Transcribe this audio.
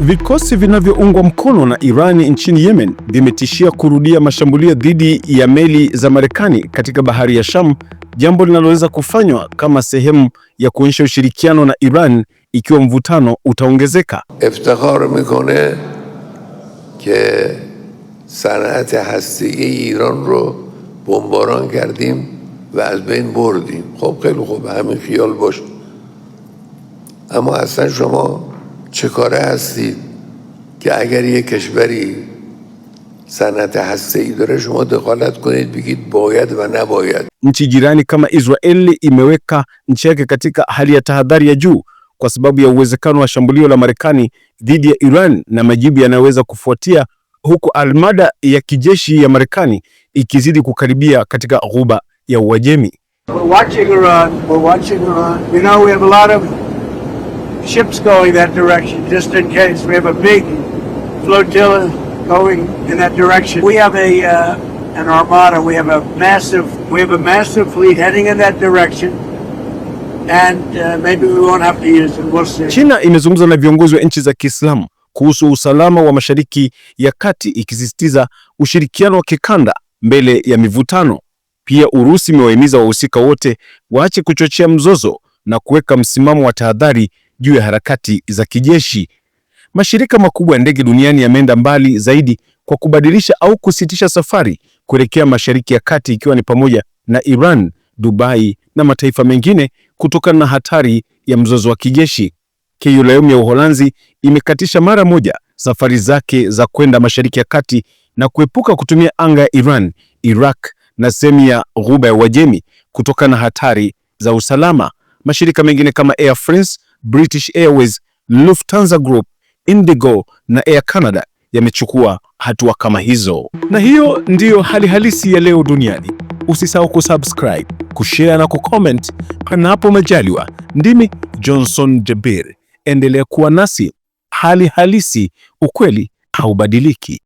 Vikosi vinavyoungwa mkono na Iran nchini Yemen vimetishia kurudia mashambulio dhidi ya meli za Marekani katika bahari ya Sham, jambo linaloweza kufanywa kama sehemu ya kuonyesha ushirikiano na Iran ikiwa mvutano utaongezeka. افتخار میکنه که صنعت هسته‌ای ایران رو بمباران کردیم و از بین بردیم. خب، خیلی خوب، همین خیال باش، اما اصلا شما چه کاره هستید که اگر یک کشوری صنعت هسته‌ای داره شما دخالت کنید بگید باید و نباید؟ Nchi jirani kama Israeli imeweka nchi yake katika hali ya tahadhari ya juu kwa sababu ya uwezekano wa shambulio la Marekani dhidi ya Iran na majibu yanayoweza kufuatia, huku armada ya kijeshi ya Marekani ikizidi kukaribia katika Ghuba ya Uajemi. We're watching Iran. We're watching Iran. We have a lot of ships going that direction, just in case. We have a big flotilla going in that direction. We have a an armada. We have a massive fleet heading in that direction, and maybe we won't have to use it. We'll see. China imezungumza na viongozi wa nchi za Kiislamu kuhusu usalama wa Mashariki ya Kati, ikisisitiza ushirikiano wa kikanda mbele ya mivutano. Pia Urusi imewahimiza wahusika wote waache kuchochea mzozo na kuweka msimamo wa tahadhari juu ya harakati za kijeshi. Mashirika makubwa ya ndege duniani yameenda mbali zaidi kwa kubadilisha au kusitisha safari kuelekea Mashariki ya Kati, ikiwa ni pamoja na Iran, Dubai na mataifa mengine kutokana na hatari ya mzozo wa kijeshi. KLM ya Uholanzi imekatisha mara moja safari zake za kwenda Mashariki ya Kati na kuepuka kutumia anga ya Iran, Iraq na sehemu ya Ghuba ya Uajemi kutokana na hatari za usalama. Mashirika mengine kama Air France, British Airways, Lufthansa Group, Indigo na Air Canada yamechukua hatua kama hizo. Na hiyo ndiyo hali halisi ya leo duniani. Usisahau kusubscribe, kushare na kucomment panapo majaliwa. Ndimi Johnson Jabir, endelea kuwa nasi. Hali halisi, ukweli haubadiliki.